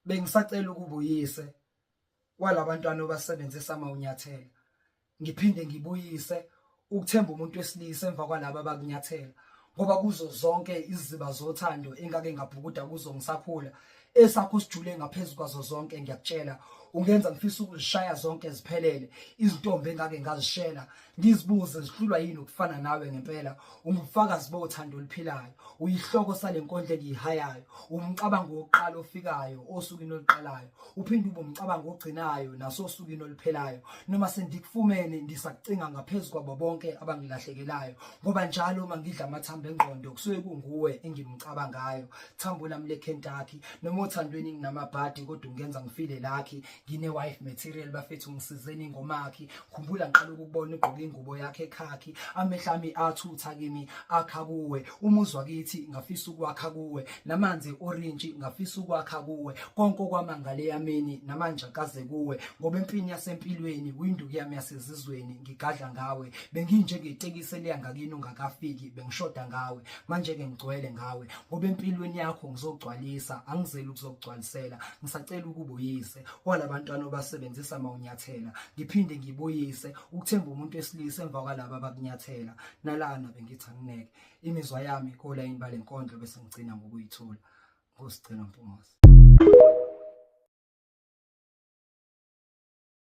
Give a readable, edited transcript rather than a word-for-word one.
Bengisacela ukubuyise walabantwana obasebenzisa mawunyathela. Ngiphinde ngibuyise ukuthemba umuntu wesilisa emva kwalaba abakunyathela ngoba kuzo zonke iziba zothando engake ngabhukuda kuzo ngisakhula esakho sijule ngaphezu kwazo zonke. Ngiyakutshela, ungenza ngifisa ukuzishaya zonke ziphelele izintombi engake ngazishela, ngizibuze zihlulwa yini ukufana nawe ngempela. Ungubufakazi bothando oluphilayo, uyihloko sale nkondlo engiyihayayo, umcabango wokuqala ofikayo osukwini oluqalayo, uphinde ube umcabango ogcinayo nasosukwini oluphelayo. Noma sendikufumene, ndisakucinga ngaphezu kwabo bonke abangilahlekelayo, ngoba njalo uma ngidla amathambo engqondo kusuke kunguwe engimcabangayo. Thambo lami leKentucky, noma othandweni nginamabhadi, kodwa ungenza ngifile lucky. Ngine-wife material, bafethu, ngisizeni ngomakhi. Khumbula ngiqala ukukubona ugqoke ingubo yakhe ekhakhi, amehlo ami athutha kimi akha kuwe. Umuzwa kithi ngafisa ukwakha kuwe, namanzi orange ngafisa ukwakha kuwe, konke okwamangale yamini namanje akaze kuwe, ngoba empini yasempilweni winduku yami yasezizweni ngigadla ngawe. Benginjengetekisi eliya ngakini ungakafiki, bengishoda ngawe, manje-ke ngigcwele ngawe, ngoba empilweni yakho ngizogcwalisa, angizeli ukuzokugcwalisela. Ngisacela ukubuyise walabantwana obasebenzisa mawunyathela, ngiphinde ngibuyise ukuthemba umuntu wesilisa emva kwalaba abakunyathela. Nalana bengithi angineke imizwa yami kolayini bale nkondlo bese ngigcina ngokuyithula. Ngosicela Mpungose.